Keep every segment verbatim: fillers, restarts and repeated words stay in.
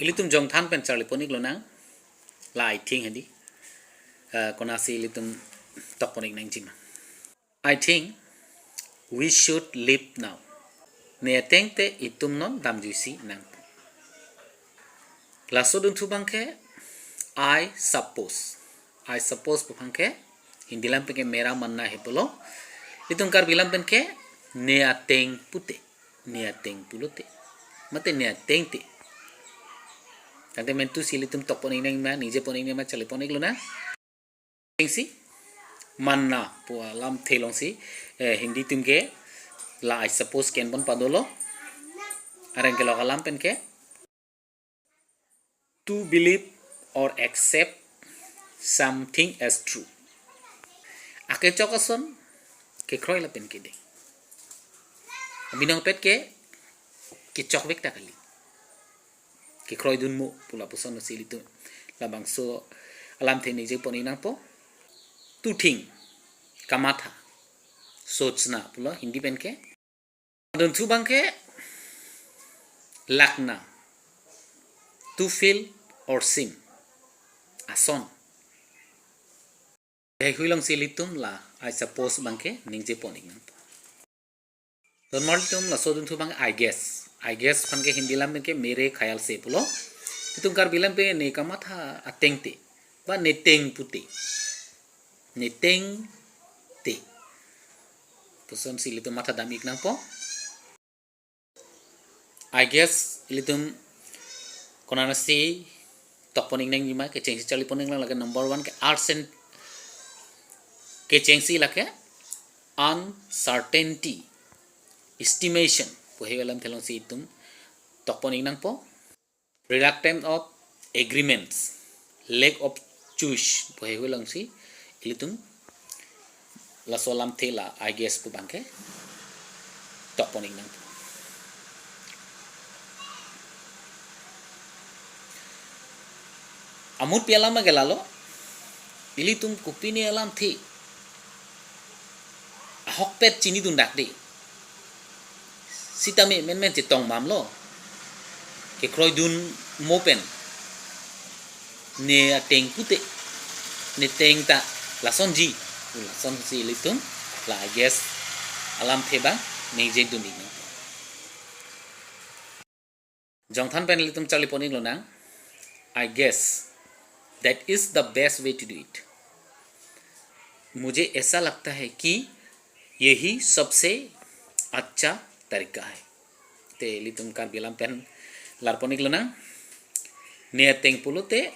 Ilitum jongthan pen charli pon-ik lonang. La I think hedi. Eh, konasi ilitum tok pon-ik nangji ma. I think we should leave now. Ne ateng te itum non damjuisi nang. Laso dunthu abangke I suppose. I suppose pu abangke Hindi alam penke mera manna hai pulo. Itum Karbi alam penke ne ateng pute. Ne ateng pulote. Mate ne ateng te. Tangte mentu si ilitum tok pon-ik nangji ma, ningje pon-ik nangji ma, charli pon-ik lonang. Ateng si manna pu alamthe alongsi, eh, Hindi atum ke la I suppose ke-en pon padolo. Areng kelok alam penke to believe or accept something as true. Akechok ason kekroi lapen kedeng. Abinong pet ke kechokvek ta kali. Kekroidun mo pu lapuson si ilitum labangso alamthe ningje pon-ik nangpo. To think, kamatha, sochna pulo Hindi penke. Dunthu abangke lagna, to feel or seem, ason. Heihui alongsi ilitum la I suppose abangke ningje pon-ik nangpo. Tonmar ilitum laso dunthu abang I guess. I guess aphan ke Hindi alam penke mere khayal se pulo. Itum Karbi alam penke ne kamatha ateng te. Ba ne ateng pute. Ne ateng te. Puson si ilitum matha dam-ik nangpo. I guess ilitum konatsi tok pon-ik nangji ma, kechengsi charli pon-ik nang. Lake number one ke arts and kechengsi lake uncertainty, estimation pu heihui alamthe alongsi itum tok pon-ik nangpo. Reluctance of agreements, lack of choice pu heihui alongsi ilitum laso alamthe la I guess pu abangke tok pon-ik nangpo. Amut pi alam ke lalo, ilitum kopine alamthe ahokpet chinidun dakde. Sitame menmen chetong mamlo. Kekroidun mo pen ne ateng pute, ne ateng ta lasonji. Lasonsi ilitum la I guess alamthe abang ningjedun-ik nang. Jongthan pen ilitum charli pon-ik lonang. I guess that is the best way to do it. मुझे ऐसा लगता है कि यही सबसे अच्छा तरीका है. Te ilitum Karbi alam pen lar pon-ik lonang. Ne ateng pulote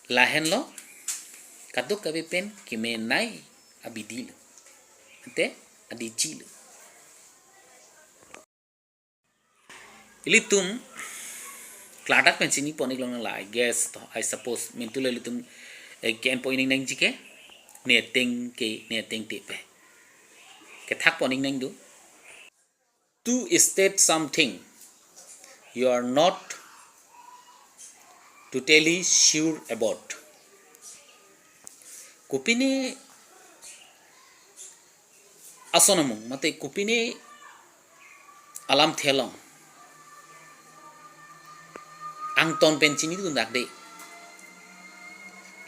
lahenlo, kadokave pen kemenei abidi lo. Ante adiji lo. Ilitum klardak pen chini pon-ik lonang la, I guess to, I suppose. Mentu lo ilitum, eh, ke-en pon-ik nangji ke, ne ateng ke, ne ateng te pu. Kethak pon-ik nang do. To state something you are not totally sure about. Kopine ason amung, mate kopine alamthe along angton pen chinidun dakde.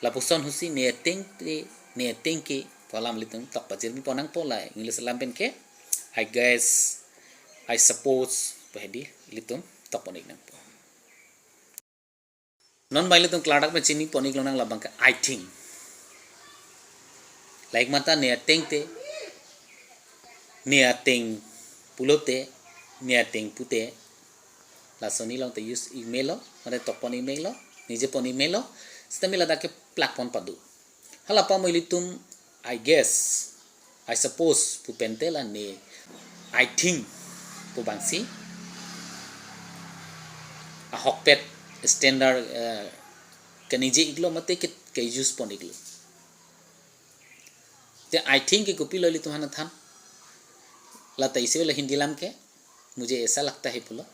Lapuson husi ne ateng te, ne ateng ke pu alam ilitum tok pajirmi pon nangpo, la English alam pen ke I guess, I suppose pu hedi ilitum tok pon-ik nangpo. Non ba ilitum klardak pen chini pon-ik lonang labang ke I think. Lahei mata ne ateng te, ne ateng pulote, ne ateng pute, lason along te use-ik melo, mane tok pon-ik melo, ningje pon-ik melo, sitame ladak ke plak pon padu. Hala pamo ilitum I guess, I suppose pu pen te la ne I think pu abangsi ahokpet standard, eh, keningje-ik lo mate ke, ke-use pon-ik lo. Te I think ke kopilo ilitum aphan than. Lata isi la Hindi alam ke, मुझे ऐसा लगता है pulo.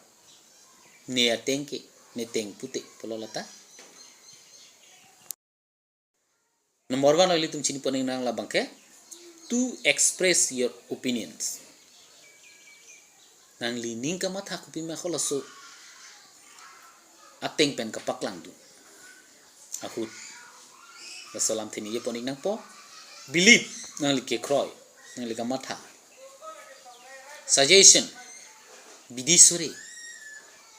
Ne ateng ke, ne ateng pute pulo lata. Number one lo ilitum chini pon-ik nang labang ke, to express your opinions. Nangli ning kamatha kopima halaso ateng pen kapaklangdun ahut, laso alam thiniji pon-ik nangpo. Believe, nangli kekroi, nangli kamatha, suggestion, bidi suri,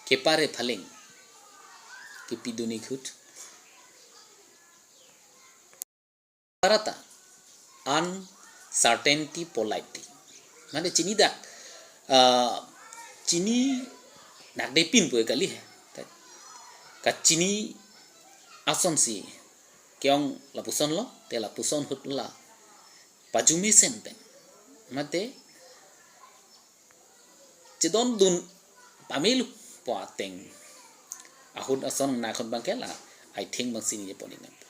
kepare phaleng kepidun-ik ahut, parata uncertainty politely. Mane chinidak, ah, chini nakdepin pu kali he. Kachini asonsi ke-ong lapusonlo, te lapuson ahut la pajumesen pen, mate chedondun pamelo pu ateng ahut ason nakhon abangke la, I think abang chiniji pon-ik nangpo.